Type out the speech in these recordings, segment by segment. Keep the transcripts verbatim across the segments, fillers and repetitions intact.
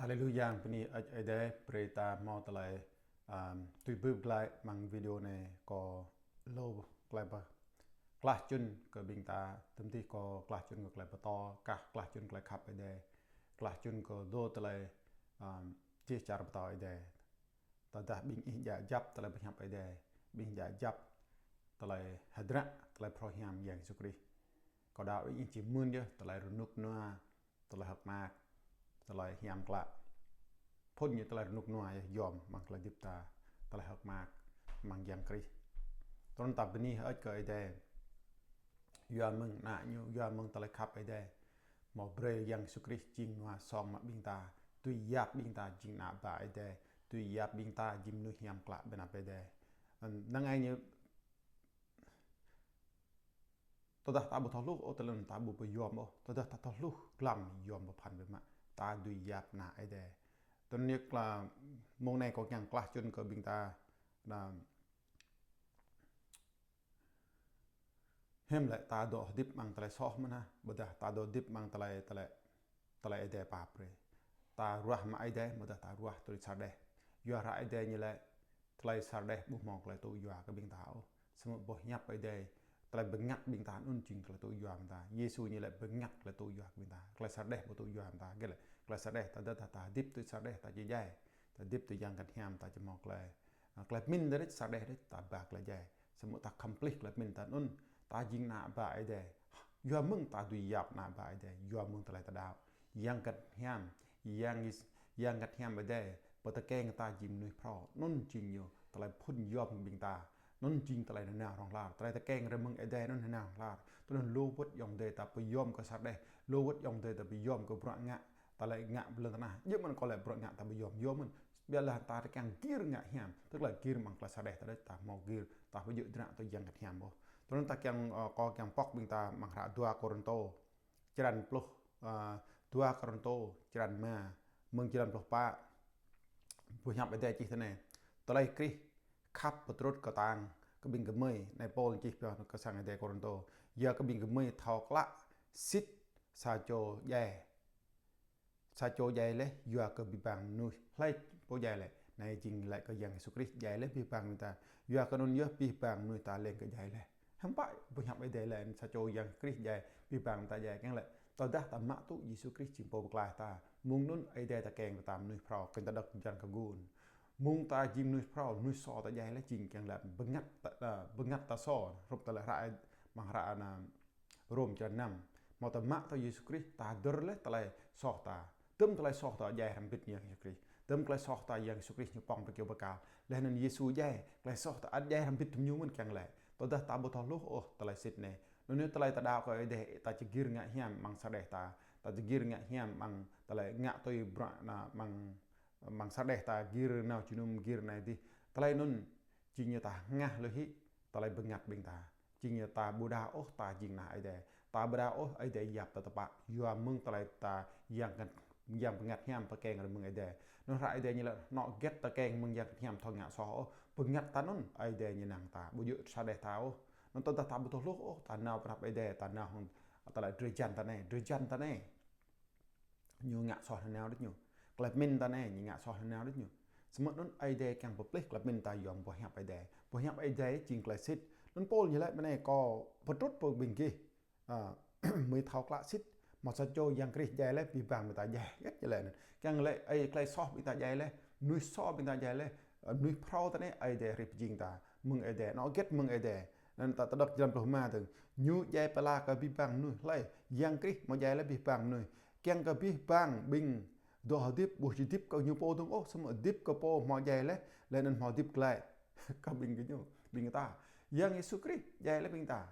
Haleluya, bơni hơơč Ơi Adai, brơi ta hmâo tơlơi, ăm, tui bưp glaĭ amăng video anai kâo lu tơlơi pơklah čun kơ ƀing ta, tơm tih kâo klah čun kơ tơlơi pơtô, kah klah čun tơlơi khăp Ơi Adai, klah čun kơ lu tơlơi, ăm, jih čar pơtao Ơi Adai. Tơdah ƀing ih djă djăp tơlơi pơhiăp Ơi Adai, ƀing ih djă djăp tơlơi hơdră, tơlơi phrâo hiam Yang Yêsu Krist. Kâo đaŏ ƀing ih či mưn yơh tơlơi rơnŭk rơnua, tơlơi hơ̆k mơak, tơlơi hiam klă. Phŭn ñu tơlơi rơnŭk rơnua yơh yom amăng tơlơi hơdip ta, tơlơi hơ̆k mơak amăng Yang Krist. Tơdron ta bơni hơơč kơ Ơi Adai. Yua mơ̆ng Ană ñu, yua mơ̆ng tơlơi khăp Ơi Adai. Hmâo brơi Yang Yêsu Krist jing nua song mă ƀing ta, tui yap ƀing ta jing ană bă Ơi Adai, tui yap ƀing ta jing mơnuih hiam klă ƀơi anăp Ơi Adai. Năng ai ñu Tơdah ta ƀu thâo hluh ôh, tơlơi anŭn ta ƀu pơyom ôh. Tơdah ta thâo hluh, glăm yom pơphan biă mă. Ta dưi yap ană Ơi Adai. Tơl anai kla mông anai kâo kiăng klah čun kơ ƀing ta. Anŭn hiư̆m lĕ ta dŏ hơdip amăng tơlơi soh mơ̆n hă? Ƀôdah ta dŏ hơdip amăng tơlơi, tơlơi, tơlơi Ơi Adai pap brơi. Ta ruah mă Ơi Adai, ƀôdah ta ruah tui sa đeh. Yua hră Ơi Adai ñu laĭ tơlơi sa đeh ƀu hmâo tơlơi tŭ yua kơ ƀing ta ôh. Samơ̆ boh hiăp Ơi Adai, tơlơi bơngăt ƀing ta anŭn jing tơlơi tŭ yua ƀing ta. Yêsu ñu laĭ bơngăt tơlơi tŭ yua kơ ƀing ta. Tơlơi sa đeh ƀu tŭ yua ƀing ta. Gơ̆ lĕ, tơlơi sa đeh ta dơ̆ ta, ta hơdip tui sa đeh ta či djai. Ta hơdip tui Yang Bơngăt Hiam ta či hmâo tơlơi, a, tơlơi pơmĭn ta đôč, sa đeh đôč ta ba tơlơi djai. Samơ̆ ta khŏm plih tơlơi pơmĭn ta anŭn, ta jing ană bă Ơi Adai. Yua mơ̆ng ta dưi yap ană bă Ơi Adai, yua mơ̆ng tơlơi ta đaŏ. Yang Bơngăt Hiam, Yang Yês-, Yang Bơngăt Hiam Ơi Adai pơtơkeng ta jing mơnuih phrâo. Anŭn jing ñu tơlơi phŭn yom ƀing ta. Anŭn jing tơlơi nanao hlŏng lar. Tơlơi tơkeng rai mơ̆ng Ơi Adai anŭn nanao hlŏng lar. Tui anŭn lu wơ̆t ayŏng adơi ta pơyom kơ sa đeh, lu wơ̆t ayŏng adơi ta pơyom kơ bruă ngă, tơlơi ngă ƀơi lŏn tơnah. Djơ̆ mơ̆n kơ lĕ bruă ngă ta pơyom, yom mơ̆n. Ƀiădah ta kiăng gir ngă hiam, tức là gir amăng tơlơi sa đeh ta đôč, ta hmâo gir, ta ƀu djơ̆ dơnă tui Yang Bơngăt Hiam ôh. Tui anŭn ta kiăng, ơ, kâo kiăng pŏk ƀing ta amăng hră dua Kôrintô črăn pluh, a, dua Kôrintô črăn rơma, mơ̆ng črăn pluh pă. Boh hiăp Ơi Adai čih tui anai: Tơlơi Krist khăp pơtrŭt kơtang kơ ƀing gơmơi. Anai Pôl čih pioh kơ sang Ơi Adai Kôrintô. Yua kơ ƀing gơmơi thâo klă sĭt sa čô djai, sa čô djai laih yua kơ abih bang mơnuih. Hlơi pô djai lĕ? Anai jing laĭ kơ Yang Yêsu Krist djai laih abih bang mơnuih ta. Yua kơ anŭn yơh abih bang mơnuih ta leng kơ djai laih. Hiư̆m pă boh hiăp Ơi Adai laĭ sa čô Yang Krist djai, abih bang ta djai? Kiăng laĭ tơdah ta mă tŭ Yêsu Krist jing Pô Pơklaih ta, mơ̆ng anŭn Ơi Adai tơkeng ta mơnuih phrâo, kiăng ta đŏk črăn kơ gŭn. Mơ̆ng ta jing mơnuih phrâo, mơnuih soh ta djai laih jing kiăng laĭ bơngăt ta, a, bơngăt ta soh, hrup tơlơi hră, amăng hră anŭn Rôm črăn năm. Hmâo ta mă tŭ Yêsu Krist, ta hơdơr laih tơlơi soh ta. Tơm tơlơi soh ta djai hrŏm hơbĭt Yang Yêsu Krist. Tơm tơlơi soh ta Yang Yêsu Krist ñu pŏng ƀơi kơyâo bơrkal. Laih anŭn Yêsu djai, tơlơi soh ta ăt djai hrŏm hơbĭt tơm ñu mơ̆n kiăng laĭ. Tơdah ta ƀu thâo hluh ôh tơlơi sĭt anai. Anŭn yơh tơlơi ta đaŏ kơ Ơi Adai, ta či gir ngă hiam amăng sa đeh ta. Ta či gir ngă hiam amăng tơlơi ngă tui bruă anŭn amăng, amăng sa đeh ta gir nao jơnum gir anai adih. Tơlơi anŭn jing ñu ta hơngah lui hĭ tơlơi bơngăt ƀing ta. Jing ñu ta ƀu đaŏ ôh ta jing ană Ơi Adai. Ta ƀu đaŏ ôh Ơi Adai yap ta tơpă. Yua mơ̆ng tơlơi ta Yang Bơngăt, Yang Bơngăt Hiam tơkeng rai mơ̆ng Ơi Adai. Anŭn hră Ơi Adai ñu laĭ hơnŏ hơget tơkeng mơ̆ng Yang Bơngăt Hiam thâo ngă soh ôh. Bơngăt ta anŭn Ơi Adai ñu năng ta. Ƀu djơ̆ sa đeh ta ôh. Anŭn tơdah ta ƀu thâo hluh ôh, ta nao pơ anăp Ơi Adai, ta nao hăng tơlơi drơi jăn ta anai, drơi jăn ta anai. Ñu ngă soh nanao đôč ñu. Tơlơi pơmĭn ta anai, ñu ngă soh nanao đôč ñu. Samơ̆ anŭn Ơi Adai kiăng pơplih tơlơi pơmĭn ta yua mơ̆ng boh hiăp Ơi Adai. Boh hiăp Ơi Adai jing tơlơi sĭt. Anŭn Pôl ñu laĭ ƀơi anai kâo pơtrŭt pơ ƀing gih. A, gơmơi thâo klă sĭt. Hmâo sa čô Yang Krist djai laih, abih bang mơnuih ta djai. Hơget ñu laĭ anŭn? Kiăng laĭ, ơi, tơlơi soh ƀing ta djai laih. Mơnuih soh ƀing ta djai laih. Ơ, mơnuih phrâo ta anai, Ơi Adai hrih pơjing ta. Mơ̆ng Ơi Adai. Anŏ hơget mơ̆ng Ơi Adai? Anŭn ta, ta đŏk črăn pluh rơma dơ̆ng. Ñu djai pơala kơ abih bang mơnuih. Hlơi? Yang Krist hmâo djai laih abih bang mơnuih. Kiăng kơ abih bang ƀing dŏ hơdip, ƀu či hơdip kơ ñu pô dơ̆ng ôh, samơ̆ hơdip kơ Pô hmâo djai laih, laih anŭn hmâo hơdip glaĭ. Kơ ƀing gơñu, ƀing ta. Yang Yêsu Krist djai laih ƀing ta.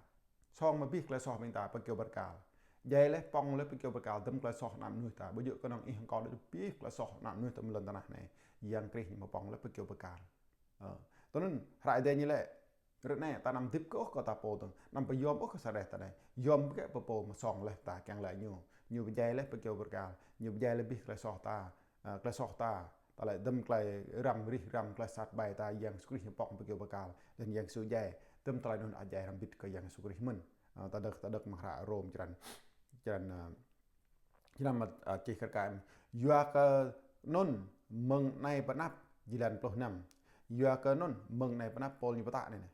Song mă abih tơlơi soh ƀing ta pơ kơyâo bơrkal. Djai laih, pŏng laih pơ kơyâo bơrkal, tơm tơlơi soh ană mơnuih ta. Ƀu djơ̆ kơnơ̆ng ih hăng kâo đôč, abih tơlơi soh ană mơnuih ta amăng lŏn tơnah anai. Yang Krist ñu mă pŏng laih pơ kơyâo bơrkal. Ơ. Tui anŭn, hră Ơi Adai ñu laĭ, ră anai, ta anăm hơdip kơ ôh kơ ta pô dơ̆ng, anăm pơyom ôh kơ sa đeh ta anai. Yom bĕ kơ pô mă song laih ta kiăng laĭ ñu. Ñu pơdjai laih pơ kơyâo bơrkal. Ñu pơdjai laih abih tơlơi soh ta. A, tơlơi soh ta. Tơlơi tơm tơlơi răm rih răm, tơlơi sat ƀai ta, Yang Yêsu Krist ñu pŏng pơ kơyâo bơrkal. Laih anŭn Yang Yêsu djai. Tơm tơlơi anŭn ăt djai hrŏm hơbĭt kơ Yang Yêsu Krist mơ̆n. A, ta đŏk, ta đŏk amăng hră Rôm črăn, črăn, a, črăn mă, a, čih kar kaĭ. Yua kơ Anŭn mơ̆ng anai pơ anăp, jơlan pluh năm. Yua kơ anŭn mơ̆ng anai pơ anăp Pôl ñu pơtă anai neh.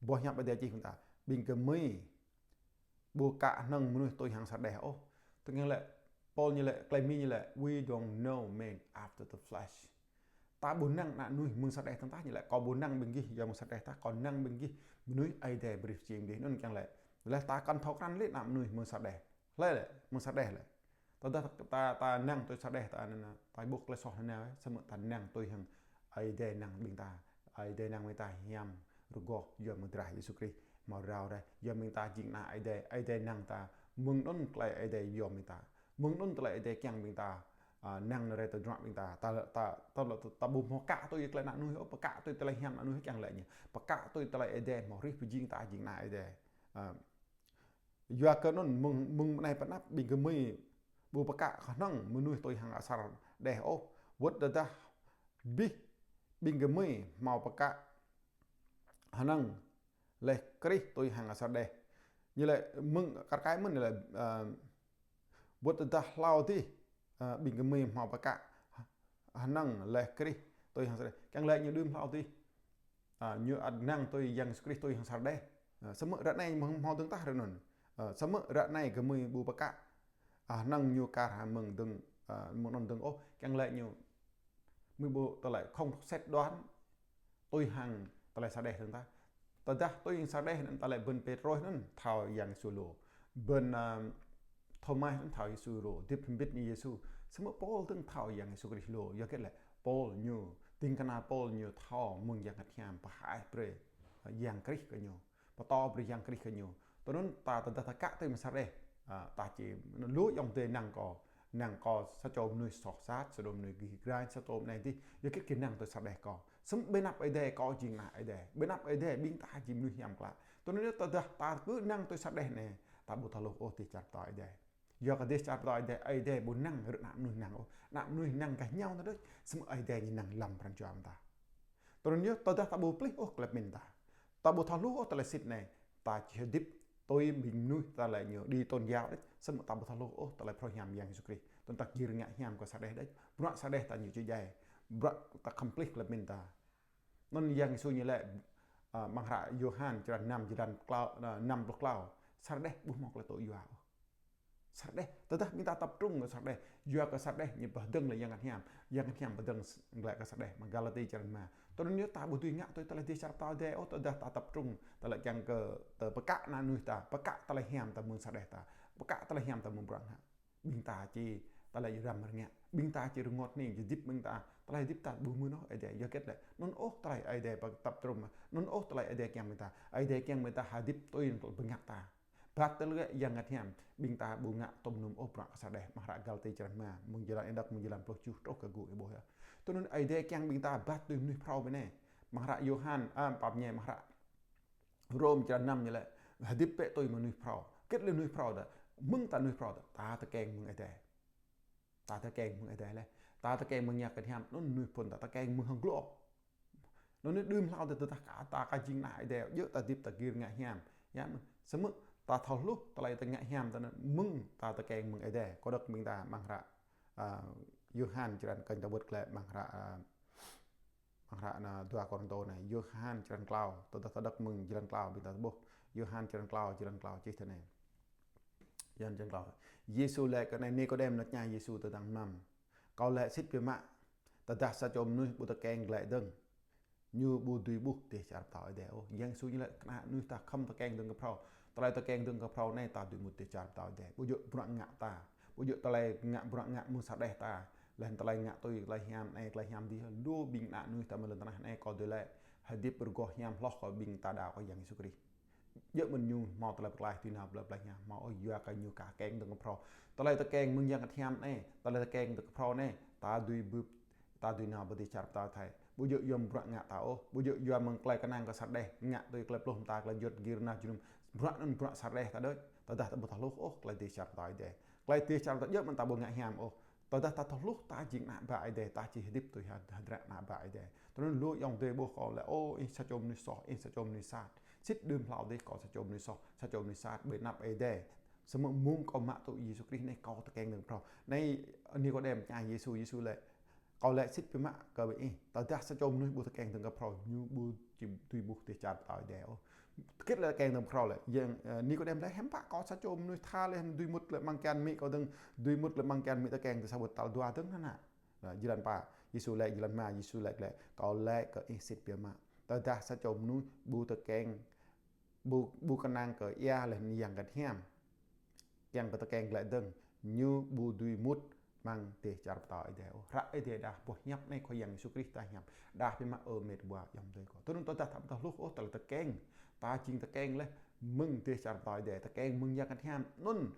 Boh hiăp Ơi Adai čih ƀing ta: Ƀing gơmơi ƀu pơkă hơnơ̆ng mơnuih tui hăng sa đeh ôh. Tui ngă lĕ, Pôl ñu lĕ, tơlơi Mi ñu lĕ, "We don't know men after the flesh." Ta ƀu năng ană mơnuih mơ̆ng sa đeh dơ̆ng tah, ñu lĕ, kâo ƀu năng ƀing gih yua mơ̆ng sa đeh tah, kâo năng ƀing gih mơnuih Ơi Adai brơi pơjing dih. Anŭn kiăng lĕ, lĕ ta kăn thâo krăn lĕ ană mơnuih mơ̆ng sa đeh. Lĕ lĕ, mơ̆ng sa đeh lĕ. Tơdah ta, ta năng tui sa đeh ta anŭn, ta ƀuh tơlơi soh nanao, samơ̆ ta năng tui hăng Ơi Adai năng ƀing ta. Ơi Adai năng ƀing ta hiam rơgoh yua mơ̆ng drah Yêsu Krist hmâo rao rai. Yua ƀing ta jing ană Ơi Adai, Ơi Adai năng ta, mơ̆ng anŭn tơlơi Ơi Adai yua ƀing ta. Mơ̆ng anŭn tơlơi Ơi Adai kiăng ƀing ta, a, năng nao rai tơdruă ƀing ta. Ta, ta, ta, ta, ta ƀu hmâo pơkă tui tơlơi ană mơnuih ôh, pơkă tui tơlơi hiam ană mơnuih kiăng lĕ ñu. Pơkă tui tơlơi Ơi Adai hmâo rih pơjing ta jing ană Ơi Adai. A, Yua kơ anŭn mơ̆ng, mơ̆ng anai pơ anăp ƀing gơmơi ƀu pơkă hơnơ̆ng mơnuih tui hăng asar đeh ôh. Wơ̆t tơdah abih ƀing gơmơi hmâo pơkă hơnơ̆ng lĕ Krist tui hăng asar đeh. Ñu lĕ mơ̆ng kar kaĭ mơ̆n lĕ, ơ, wơ̆t tơdah hlâo adih, ơ, ƀing gơmơi hmâo pơkă hơnơ̆ng lĕ Krist tui hăng asar đeh. Kiăng lĕ ñu đưm hlâo adih, a, ñu ăt năng tui Yang Yêsu Krist tui hăng asar đeh. A, samơ̆ ră anai mơ̆ng hmâo dơ̆ng tah ră anŭn. A, samơ̆ ră anai gơmơi ƀu pơkă, a, hơnơ̆ng ñu kar hăng mơ̆ng dơ̆ng, a, mơ̆ng anŭn dơ̆ng ôh, kiăng lĕ ñu mơ̆ ƀu tơlơi không xét đoán tui hăng tơlơi sa đeh dơ̆ng tah. Tơdah tui hăng sa đeh anŭn tơlơi bơ̆n Pêtrôs anŭn thâo Yang Yêsu lu. Bơ̆n, a, Thômas anŭn thâo Yêsu lu, hơdip hơbĭt ñu Yêsu. Samơ̆ Pôl dơ̆ng thâo Yang Yêsu Krist lu, yua hơget lĕ Pôl ñu, ding kơna Pôl ñu thâo mơ̆ng Yang Bơngăt Hiam pơhaih brơi Yang Krist kơ ñu, pơtô brơi Yang Krist kơ ñu. Tui anŭn ta tơdah ta pơkă tui mơ̆ng sa đeh, a, ta či lu ayŏng adơi năng kâo, năng kâo sa čô mơnuih soh sat, sa čô mơnuih gih grañ, sa čô mơnuih dih, yua hơget kơ năng tui sa đeh kâo. Samơ̆ ƀơi anăp Ơi Adai kâo jing ană Ơi Adai. Ƀơi anăp Ơi Adai ƀing ta jing mơnuih hiam klă. Tui anŭn yơh tơdah ta kơ năng tui sa đeh anai, ta ƀu thâo hluh ôh dêh čar pơtao Ơi Adai. Yua kơ dêh čar pơtao Ơi Adai, Ơi Adai ƀu năng ră ană mơnuih năng ôh. Ană mơnuih năng gah ñu ta đôč, samơ̆ Ơi Adai ñu năng lăm pran jua mơ̆ng ta. Tui anŭn yơh tơdah ta ƀu pơplih ôh tơlơi pơmĭn ta, ta ƀu thâo hluh ôh tơlơi sĭt anai, ta či hơdip tui ƀing mơnuih ta lĕ ñu đi tôn giáo đôč, samơ̆ ta ƀu thâo hluh ôh tơlơi phrâo hiam Yang Yêsu Krist. Tui anŭn ta gir ngă hiam kơ sa đeh đôč, bruă sa đeh ta ñu či djai, bruă ta khŏm pơplih tơlơi pơmĭn ta. Anŭn Yang Yêsu ñu lĕ, a, amăng hră Yôhan črăn năm, jơlan klâo, a, năm pluh klâo: Sa đeh ƀu hmâo tơlơi tŭ yua ôh. Sa đeh, tơdah ƀing ta tập trung kơ sa đeh, yua kơ sa đeh ñu pơdơ̆ng lĕ Yang Bơngăt Hiam, Yang Bơngăt Hiam pơdơ̆ng s-, glaĭ kơ sa đeh, amăng Galati črăn rơma. Tui anŭn yơh ta ƀu dưi ngă tui tơlơi dêh čar pơtao Ơi Adai ôh, tơdah ta tập trung, tơlơi kiăng kơ ta pơkă ană mơnuih ta, pơkă tơlơi hiam ta mơ̆ng sa đeh ta, pơkă tơlơi hiam ta mơ̆ng bruă ngă. Ƀing ta či tơlơi răm rơngiă, ƀing ta či rơngot hning, hơdip ƀing ta, tơlơi hơdip ta ƀu mơ̆n ôh Ơi Adai, yua hơget lĕ. Anŭn ôh tơlơi Ơi Adai pơtăp trŭm, anŭn ôh tơlơi Ơi Adai kiăng ƀing ta, Ơi Adai kiăng ƀing ta hơdip tui bơngăt ta. Bat tơlơi Yang Bơngăt Hiam, ƀing ta ƀu ngă tŭm nŭm ôh bruă kơ sa đeh, amăng hră Galati črăn rơma, mơ̆ng jơlan êđăp, mơ̆ng jơlan pluh tơjuh truh kơ gŭ ih ƀuh yơh. Tui anŭn Ơi Adai kiăng ƀing ta bat tui mơnuih phrâo ƀơi anai. Amăng hră Yôhan, a, pap ñe, amăng hră Rôm črăn năm ñu lĕ, hơdip bĕ tui mơnuih phrâo. Hơget lĕ mơnuih phrâo ta, mơ̆ng ta mơnuih phrâo ta, ta tơkeng mơ̆ng Ơi Adai. Ta tơkeng mơ̆ng Ơi Adai lĕ. Ta tơkeng mơ̆ng Yang Bơngăt Hiam, anŭn mơnuih phŭn ta tơkeng mơ̆ng hăng glô. Anŭn anai đưm hlâo ta, ta, ta, ta aka jing ană Ơi Adai, djơ̆ ta hơdip ta gir ngă hiam. Yơh, samơ̆ ta thâo hluh tơlơi ta ngă hiam ta anŭn mơ̆ng ta tơkeng mơ̆ng Ơi Adai. Kâo đŏk ƀing ta amăng hră, a, Yôhan črăn kơnh ta wơ̆t glaĭ amăng hră, a, amăng hră anŭn dua Kôrintô anai, Yôhan črăn klâo, tơdah ta đŏk mơ̆ng jơlan klâo ƀing ta ƀuh. Yôhan črăn klâo, jơlan klâo čih tui anai. Yôhan črăn klâo. Yêsu laĭ kơ anai, Nikôdem nao tơña Yêsu tơdang mlam: Kâo laĭ sĭt biă mă, tơdah sa čô mơnuih ƀu tơkeng glaĭ dơ̆ng, ñu ƀu dưi ƀuh dêh čar pơtao Ơi Adai ôh. Yang Yêsu ñu laĭ kơ ană mơnuih ta khŏm tơkeng dơ̆ng kơ phrâo. Tơlơi tơkeng dơ̆ng kơ phrâo anai ta dưi mŭt dêh čar pơtao Ơi Adai. Ƀu djơ̆ bruă ngă ta. Ƀu djơ̆ tơlơi ngă bruă ngă mơ̆ng sa đeh ta. Laih anŭn tơlơi ngă tui tơlơi hiam anai, tơlơi hiam adih. Lu ƀing ană mơnuih ta mơ̆ng lŏn tơnah anai kâo dưi laĭ hơdip rơgoh hiam hloh kơ ƀing ta đaŏ kơ Yang Yêsu Krist. Djơ̆ mơ̆n ñu hmâo tơlơi pơklaih tui nao pơklaih hiam hmâo ôh, yua kơ ñu aka tơkeng dơ̆ng kơ phrâo. Tơlơi tơkeng mơ̆ng Yang Bơngăt Hiam anai, tơlơi tơkeng dơ̆ng kơ phrâo anai, ta dưi ƀuh, ta dưi nao pơ dêh čar pơtao Ơi Adai. Ƀu djơ̆ yua mơ̆ng bruă ngă ta ôh, ƀu djơ̆ yua mơ̆ng tơlơi kơnang kơ sa đeh, ngă tui tơlơi pluh mơta, tơlơi juăt gir rơnah jơnum. Bruă anŭn bruă sa đeh ta đôč, tơdah ta ƀu thâo hluh ôh tơlơi dêh čar pơtao Ơi Adai. Tơlơi dêh čar pơtao djơ̆ mơ̆n ta ƀu ngă hiam ôh. Tơdah ta thâo hluh ta jing ană bă Ơi Adai, ta či hơdip tui hă-, hơdră ană bă Ơi Adai. Tui anŭn lu ayŏng adơi ƀuh kâo lĕ, ô, ih sa čô mơnuih soh, ih sa čô mơnuih sat. Sĭt đưm hlâo adih kâo sa čô mơnuih soh, sa čô mơnuih sat ƀơi anăp Ơi Adai. Samơ̆ mơ̆ng kâo mă tŭ Yêsu Krist anai kâo tơkeng dơ̆ng kơ phrâo. Anai Nikôdem tơña Yêsu, Yêsu laĭ, Kâo laĭ sĭt biă mă kơ ƀing ih, tơdah sa čô mơnuih ƀu tơkeng dơ̆ng kơ phrâo, ñu ƀu či dưi ƀuh dêh čar pơtao Ơi Adai ôh. Hơget lĕ tơkeng dơ̆ng phrâo lĕ? Yang, ơ, Nikôdem laĭ: Hiư̆m pă kâo sa čô mơnuih tha lĕ dưi mŭt lĕ amăng kian amĭ kâo dơ̆ng, dưi mŭt lĕ amăng kian amĭ tơkeng tơ sa wơ̆t tal dua dơ̆ng hă ană? Anŭn, jơlan pă, Yêsu laĭ, jơlan rơma, Yêsu laĭ glaĭ: Kâo laĭ kơ ih sĭt biă mă, tơdah sa čô mơnuih ƀu tơkeng, ƀu, ƀu kơnang kơ ia laih anŭn Yang Bơngăt Hiam, kiăng kơ tơkeng glaĭ dơ̆ng, ñu ƀu dưi mŭt amăng dêh čar pơtao Ơi Adai ôh. Hră Ơi Adai đah, boh hiăp anai Khua Yang Yêsu Krist đah hiăp. Đah biă mă ơ met wa ayŏng adơi kâo. Tui anŭn tơdah ta ƀu thâo hluh ôh, tơlơi tơkeng ta jing tơkeng laih mơ̆ng dêh čar pơtao Ơi Adai, tơkeng mơ̆ng Yang Bơngăt Hiam. Anŭn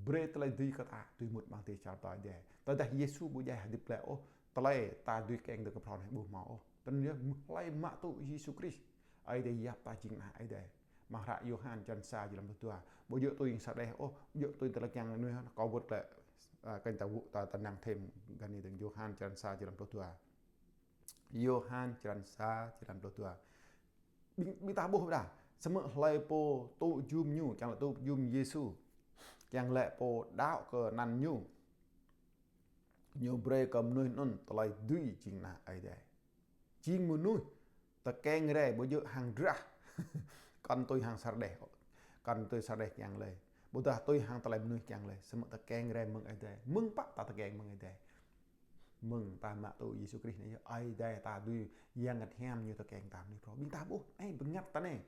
brơi tơlơi dưi kơ ta dưi mŭt amăng dêh čar pơtao Ơi Adai. Tơdah Yêsu ƀu djai hơdip glaĭ ôh, tơlơi ta dưi tơkeng dơ̆ng kơ phrâo anai ƀu hmâo ôh. Tui anŭn yơh, hlơi mă tŭ Yêsu Krist, Ơi Adai yap ta jing ană Ơi Adai. Amăng hră Yôhan črăn sa, jơlan pluh dua. Ƀu djơ̆ tui hăng sa đeh ôh, ƀu djơ̆ tui tơlơi kiăng anai ôh, kâo wơ̆t glaĭ, ơ, kơnh ta wơ̆t ta, ta năng thêm gah anai dơ̆ng. Yôhan črăn sa, jơlan pluh dua. Yôhan črăn sa, jơlan pluh dua. Ƀing, ƀing ta ƀuh ƀôdah, samơ̆ hlơi pô tŭ jum ñu, kiăng laĭ tŭ jum Yêsu, kiăng laĭ pô đaŏ kơ anăn ñu, ñu brơi kơ mơnuih anŭn tơlơi dưi jing ană Ơi Adai. Jing mơnuih tơkeng rai ƀu djơ̆ hăng drah, kŏn tui hăng sa đeh, kŏn tui sa đeh kiăng laĭ, ƀôdah tui hăng tơlơi mơnuih kiăng laĭ, samơ̆ tơkeng rai mơ̆ng Ơi Adai. Mơ̆ng pă ta tơkeng mơ̆ng Ơi Adai? Mơ̆ng ta mă tŭ Yêsu Krist anai yơh, Ơi Adai ta dưi, Yang Bơngăt Hiam ñu tơkeng ta mơnuih phrâo. Ƀing ta ƀuh, ơ, bơngăt ta anai.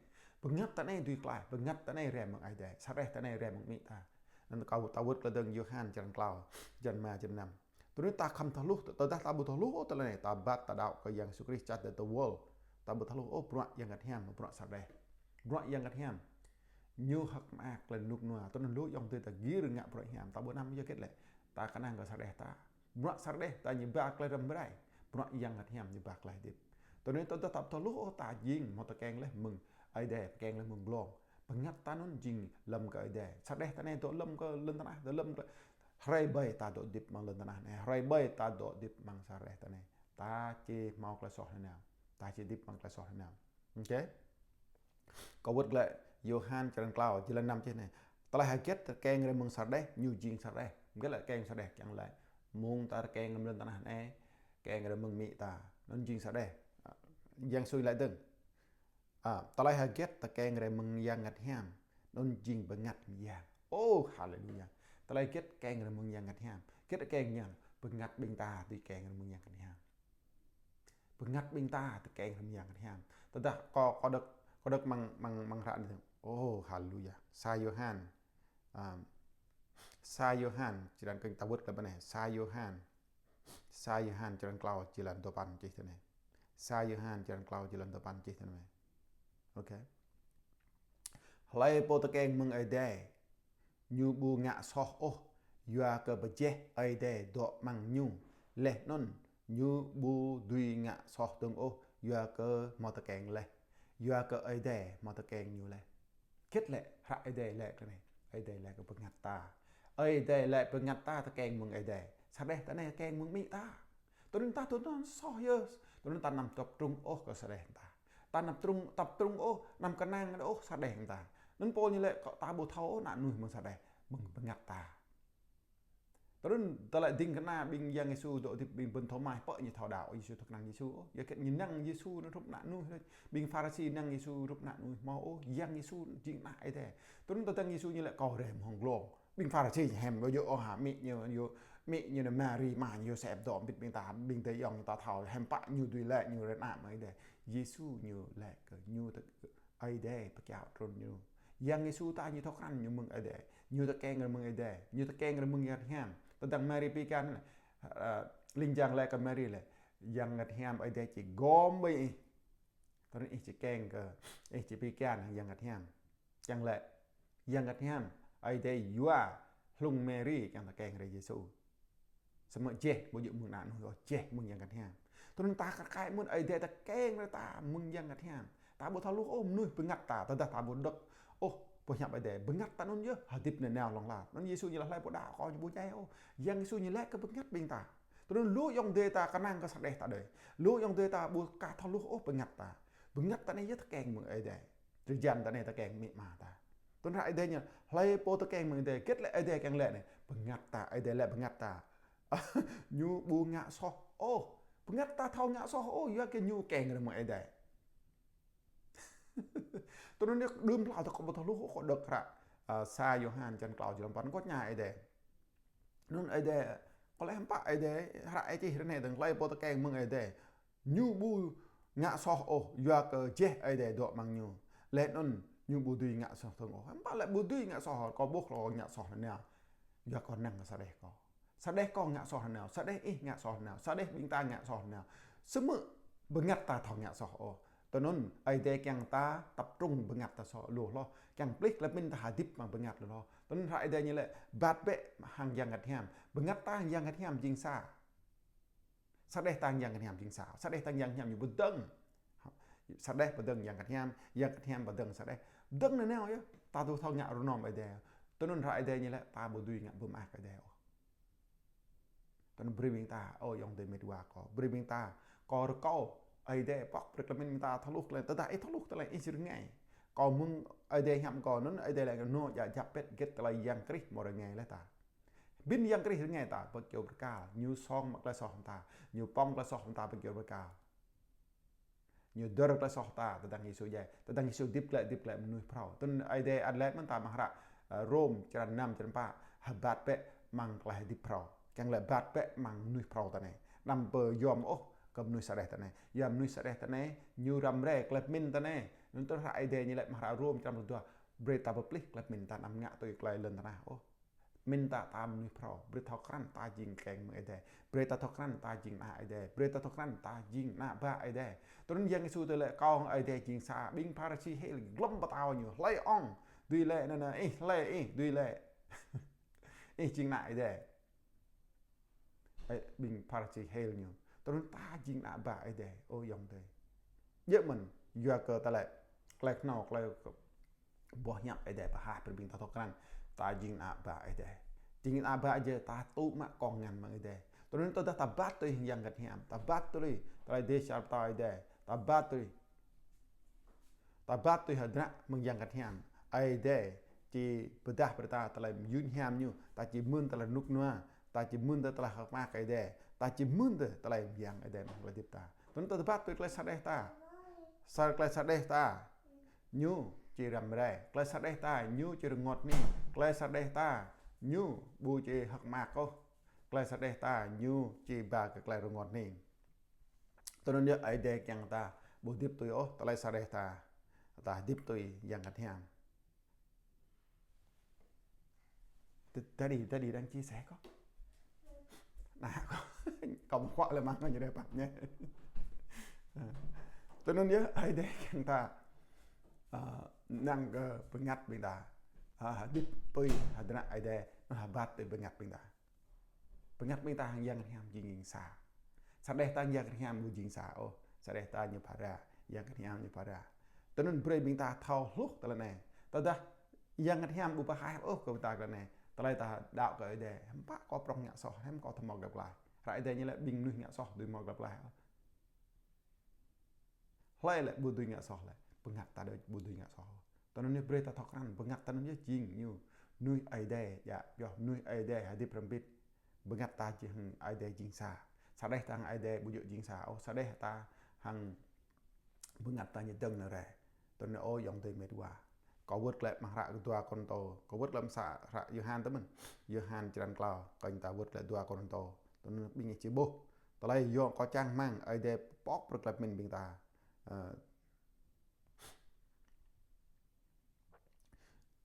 Bơngăt ta anai dưi klaih, bơngăt ta anai rai mơ̆ng Ơi Adai. Sa đeh ta anai rai mơ̆ng amĭ ta. Anŭn kâo ta wơ̆t glaĭ dơ̆ng Yôhan črăn klâo, jơlan rơma, jơlan năm. Tui anŭn ta khŏm thâo hluh, tơdah ta ƀu thâo hluh ôh tơlơi anai, ta ƀăt ta đaŏ kơ Yang Yêsu Krist čăt tơ tơwơl. Ta ƀu thâo hluh ôh bruă Yang Bơngăt Hiam, bruă sa đeh. Bruă Yang Bơngăt Hiam ñu hơ̆k mơak tơlơi rơnŭk rơnua. Tui anŭn lu ayŏng adơi ta gir ngă bruă hiam, ta ƀu năm yua hơget lĕ? Ta kơnang kơ sa đeh ta. Bruă sa đeh ta ñu ba tơlơi răm rai. Bruă Yang Bơngăt Hiam ñu ba tơlơi hơdip. Tui anŭn tơdah ta ƀu thâo hluh ôh, ta jing hmâo tơkeng laih mơ̆ng Ơi Adai, tơkeng laih mơ̆ng glông. Bơngăt ta anŭn jing lăm kơ Ơi Adai. Sa đeh ta anai dŏ lăm kơ lŏn tơnah, dŏ lăm kơ, hrơi ƀai ta dŏ hơdip amăng lŏn tơnah anai, hrơi ƀai ta dŏ hơdip amăng sa đeh ta anai. Ta či hmâo tơlơi soh nanao. Ta či hơdip amăng tơlơi soh nanao. Ôkê. Kâo wơ̆t glaĭ Yôhan črăn klâo, jơlan năm čih anai: Tơlơi hơget tơkeng rai mơ̆ng sa đeh, ñu jing sa đeh. Hơget lĕ tơkeng sa đeh? Kiăng laĭ mơ̆ng ta tơkeng lăm lŏn tơnah anai, tơkeng rai mơ̆ng amĭ ta, anŭn jing sa đeh. Yang Yêsu laĭ dơ̆ng: A, tơlơi hơget tơkeng rai mơ̆ng Yang Bơngăt Hiam, anŭn jing bơngăt mơyang. Ô, haleluya. Tơlơi hơget tơkeng rai mơ̆ng Yang Bơngăt Hiam? Hơget tơkeng ñu? Bơngăt ƀing ta dưi tơkeng rai mơ̆ng Yang Bơngăt Hiam. Bơngăt ƀing ta tơkeng rai mơ̆ng Yang Bơngăt Hiam. Tơdah kâo, kâo đŏk, kâo đŏk amăng, amăng, amăng hră anai. Ô, haleluya. Sa Yôhan. Ơ, sa Yôhan, črăn, kơnh ta wơ̆t glaĭ ƀơi anai. Sa Yôhan. Sa Yôhan črăn klâo, jơlan duapăn čih tui anai. Sa Yôhan črăn klâo, jơlan duapăn čih tui anai. Ôkê. Hlơi pô tơkeng mơ̆ng Ơi Adai, ñu ƀu ngă soh ôh, yua kơ pơjeh Ơi Adai dŏ amăng ñu. Laih anŭn ñu ƀu dưi ngă soh dơ̆ng ôh, yua kơ hmâo tơkeng laih, yua kơ Ơi Adai hmâo tơkeng ñu laih. Hơget lĕ hră Ơi Adai laĭ kơ anai? Ơi Adai laĭ kơ bơngăt ta. Ơi Adai laĭ bơngăt ta tơkeng mơ̆ng Ơi Adai. Sa đeh ta anai tơkeng mơ̆ng amĭ ta. Tui anŭn ta tui anŭn soh yơh. Tui anŭn ta anăm tập trung ôh kơ sa đeh ta. Ta anăm trung, tập trung ôh, anăm kơnang ôh sa đeh ta. Anŭn Pôl ñu laĭ kơ ta ƀu thâo ôh ană mơnuih mơ̆ng sa đeh, mơ̆ng bơngăt ta. Tui anŭn tơlơi ding kơna ƀing Yang Yêsu dŏ hơdip, ƀing ƀôn Thôma pơ ñu thâo đaŏ Yêsu, thâo kơnang Yêsu ôh. Yua hơget? Ñu năng Yêsu anŭn hrup ană mơnuih đôč. Ƀing Pharisi năng Yêsu hrup ană mơnuih hmâo ôh. Yang Yêsu jing ană Ơi Adai. Tui anŭn tơdang Yêsu ñu laĭ kâo rai mơ̆ng glông. Ƀing Pharisi ñu hiư̆m ƀu djơ̆ ôh hă, amĭ ñu, ñu, amĭ ñu anai Mari, ama ñu Yôsep dŏ hơbĭt ƀing ta, ƀing adơi ayŏng ta thâo, hiư̆m pă ñu dưi laĭ ñu rai ană mơ̆ng Ơi Adai. Yêsu ñu laĭ kơ ñu tơ-, Ơi Adai pơkiaŏ trŭn ñu. Yang Yêsu ta ñu thâo krăn ñu mơ̆ng Ơi Adai. Ñu tơkeng rai mơ̆ng Ơi Adai. Ñu tơkeng rai mơ̆ng Yang Bơngăt Hiam. Tơdang Mari pi kian, ơ, ling jang laĭ kơ Mari laĭ: Yang Bơngăt Hiam Ơi Adai či gom ƀơi ih. Tui anŭn ih či tơkeng kơ, ih či pi kian hăng Yang Bơngăt Hiam. Kiăng laĭ Yang Bơngăt Hiam, Ơi Adai yua hlung Mari kiăng tơkeng rai Yêsu. Samơ̆ jeh ƀu djơ̆ mơ̆ng ană mơnuih ôh, jeh mơ̆ng Yang Bơngăt Hiam. Tui anŭn ta kar kaĭ mơ̆n Ơi Adai tơkeng rai ta mơ̆ng Yang Bơngăt Hiam. Ta ƀu thâo hluh ôh mơnuih bơngăt ta, tơdah ta ƀu đŏk ôh boh hiăp Ơi Adai. Bơngăt ta anŭn yơh hơdip nanao hlŏng lar. Anŭn Yêsu ñu laĭ hlơi pô đaŏ kơ kâo ñu ƀu djai ôh. Yang Yêsu ñu laĭ kơ bơngăt ƀing ta. Tui anŭn lu ayŏng adơi ta kơnang kơ sa đeh ta đơi. Lu ayŏng adơi ta ƀu ka thâo hluh ôh bơngăt ta. Bơngăt ta anai yơh tơkeng mơ̆ng Ơi Adai. Drơi jan ta anai tơkeng amĭ ama ta. Tui anŭn hră Ơi Adai ñu, hlơi pô tơkeng mơ̆ng Ơi Adai, hơget lĕ Ơi Adai kiăng laĭ anai? Bơngăt ta, Ơi Adai laĭ bơngăt ta. Ñu ƀu ngă soh ôh. Bơngăt ta thâo ngă soh ôh, yua kơ ñu kiăng rơmang Ơi Adai. Tui anŭn yơh, đưm hlâo ta kâo ƀu thâo hluh ôh, kâo đŏk hră, a, sa Yôhan črăn klâo jơlan păn, kâo tơña Ơi Adai. Anŭn Ơi Adai, kâo laĭ hiư̆m pă Ơi Adai, hră Ơi čih ră anai dơ̆ng, hlơi pô tơkeng mơ̆ng Ơi Adai. Ñu ƀu ngă soh ôh, yua kơ jeh Ơi Adai dŏ amăng ñu. Laih anŭn ñu ƀu dưi ngă soh dơ̆ng ôh. Hiư̆m pă lĕ ƀu dưi ngă soh, kâo ƀuh kâo ngă soh nanao. Yua kâo năng kơ sa đeh kâo. Sa đeh kâo ngă soh nanao, sa đeh ih ngă soh nanao, sa đeh ƀing ta ngă soh nanao. Samơ̆ bơngăt ta thâo ngă soh ôh. Tui anŭn Ơi Adai kiăng ta tập trung bơngăt ta soh lu hloh. Kiăng plih tơlơi pơmĭn ta hơdip amăng bơngăt lu hloh. Tui anŭn hră Ơi Adai ñu laĭ bat bĕ hăng Yang Bơngăt Hiam. Bơngăt ta hăng Yang Bơngăt Hiam jing sa. Sa đeh ta hăng Yang Bơngăt Hiam jing sa. Sa đeh ta hăng Yang Bơngăt Hiam ñu pơdơ̆ng. Sa đeh pơdơ̆ng Yang Bơngăt Hiam, Yang Bơngăt Hiam pơdơ̆ng sa đeh. Pơdơ̆ng nanao yơh, ta ƀu thâo ngă rơnom Ơi Adai. Tui anŭn hră Ơi Adai ñu laĭ ta ƀu dưi ngă bơmơak Ơi Adai ôh. Tui anŭn brơi ƀing ta, ơ ayŏng adơi met wa kâo, brơi ƀing ta, kâo rơkâo Ơi Adai pŏk brơi tơlơi pơmĭn ƀing ta thâo hluh tơlơi, tơdah ih thâo hluh tơlơi ih sĭt rơngai. Kâo mơ̆ng Ơi Adai hiam kâo, anŭn Ơi Adai laĭ kơ ñu djă djăp pĕt hơget tơlơi Yang Krist hmâo rơngai laih ta. Ƀing Yang Krist rơngai ta ƀơi kyâo bơrơkal, ñu song mă tơlơi soh ta, ñu pŏng tơlơi soh ta ƀơi kyâo bơrơkal. Ñu dơ̆r tơlơi soh ta, tơdang Yêsu djai, tơdang Yêsu hơdip glaĭ, hơdip glaĭ mơnuih phrâo. Tui anŭn Ơi Adai ăt laĭ mơ̆n ta amăng hră, ơ, Rôm črăn năm črăn pă, hơbat bĕ amăng tơlơi hơdip phrâo. Kiăng laĭ hơbat bĕ amăng mơnuih phrâo ta anai. Anăm pơyom ôh kơ mơnuih sa đeh ta anai. Yua mơnuih sa đeh ta anai, ñu răm rai tơlơi pơmĭn ta anai. Anŭn tui hră Ơi Adai ñu laĭ amăng hră Rôm črăn pluh dua, brơi ta pơplih tơlơi pơmĭn ta, anăm ngă tui tơlơi lŏn tơnah ôh. Pơmĭn ta, ta mơnuih phrâo, brơi thâo krăn ta jing tơkeng mơ̆ng Ơi Adai. Brơi ta thâo krăn ta jing ană Ơi Adai. Brơi ta thâo krăn ta jing ană bă Ơi Adai. Tui anŭn Yang Yêsu tơlơi kâo hăng Ơi Adai jing sa, ƀing Pharisi hil glŏm pơtao ñu, hlơi ŏng dưi laĭ anŭn, ih hlơi ih dưi laĭ ih jing ană Ơi Adai. Ơ, ƀing Pharisi hil ñu. Tui anŭn ta jing ană bă Ơi Adai, ơ ayŏng adơi. Djơ̆ mơ̆n, yua kơ tơlơi, tơlơi kơnâo, tơlơi boh hiăp Ơi Adai pơhaih brơi ƀing ta thâo krăn. Ta jing ană bă Ơi Adai. Jing ană bă Ơi Adai, ta tŭ mă kông ngăn mơ̆ng Ơi Adai. Tui anŭn tơdah ta bat tui Yang Bơngăt Hiam, ta bat tui tơlơi dêh čar pơtao Ơi Adai, ta bat tui, ta bat tui hơdră mơ̆ng Yang Bơngăt Hiam, Ơi Adai či pơdah brơi ta tơlơi mơyun hiam ñu, ta či mưn tơlơi rơnŭk rơnua, ta či mưn tơlơi hơ̆k mơak Ơi Adai, ta či mưn tơlơi mơyang Ơi Adai amăng tơlơi hơdip ta. Tui anŭn ta bat tui tơlơi sa đeh ta. Sa tơlơi sa đeh ta ñu či răm rai. Tơlơi sa đeh ta ñu či rơngot hning. Tơlơi sa đeh ta ñu ƀu či hơ̆k mơak ôh. Tơlơi sa đeh ta ñu či ba kơ tơlơi rơngot hning. Tui anŭn yơh Ơi Adai kiăng ta ƀu hơdip tui ôh tơlơi sa đeh ta. Ta hơdip tui Yang Bơngăt Hiam. T-, tadi, tadi đang chia sẻ kâo. Anai kâo, kâo ƀu khuă lĕ mơ̆ng kâo ñu đe pap ñe. Tui anŭn yơh Ơi Adai kiăng ta, ơ, năng kơ bơngăt ƀing ta. Ơ, hơdip tui hơdră Ơi Adai, anŭn hơbat tui bơngăt ƀing ta. Bơngăt ƀing ta hăng Yang Bơngăt Hiam jing jing sa. Sa đeh ta hăng Yang Bơngăt Hiam ƀu jing sa ôh. Sa đeh ta ñu phara, Yang Bơngăt Hiam ñu phara. Tui anŭn brơi ƀing ta thâo hluh tơlơi anai. Tơdah Yang Bơngăt Hiam ƀu pơhaih ôh kơ ƀing ta tơlơi anai, tơlơi ta đaŏ kơ Ơi Adai, hiư̆m pă kâo prŏng ngă soh, hiư̆m kâo thâo hmâo glăi pơklaih. Hră Ơi Adai ñu laĭ ƀing mơnuih ngă soh dưi hmâo glăi pơklaih. Hlơi lĕ ƀu dưi ngă soh lĕ, bơngăt ta đôč ƀu dưi ngă soh. Tui anŭn yơh brơi ta thâo krăn, bơngăt ta anŭn yơh jing ñu mơnuih Ơi Adai, djă pioh mơnuih Ơi Adai hơdip hrŏm hơbĭt. Bơngăt ta jing hăng Ơi Adai jing sa. Sa đeh ta hăng Ơi Adai ƀu djơ̆ jing sa ôh, sa đeh ta hăng bơngăt ta ñu dơ̆ng nao rai. Tui anŭn ơ ayŏng adơi met wa. Kâo wơ̆t glaĭ amăng hră dua Kôrintô. Kâo wơ̆t glaĭ amăng sa hră Yôhan tơ mơ̆n. Yôhan črăn klâo, kơnh ta wơ̆t glaĭ dua Kôrintô. Tui anŭn ƀing ih či ƀuh. Tơlơi yua kâo čang rơmang, Ơi Adai pŏk brơi tơlơi pơmĭn ƀing ta. Ơ,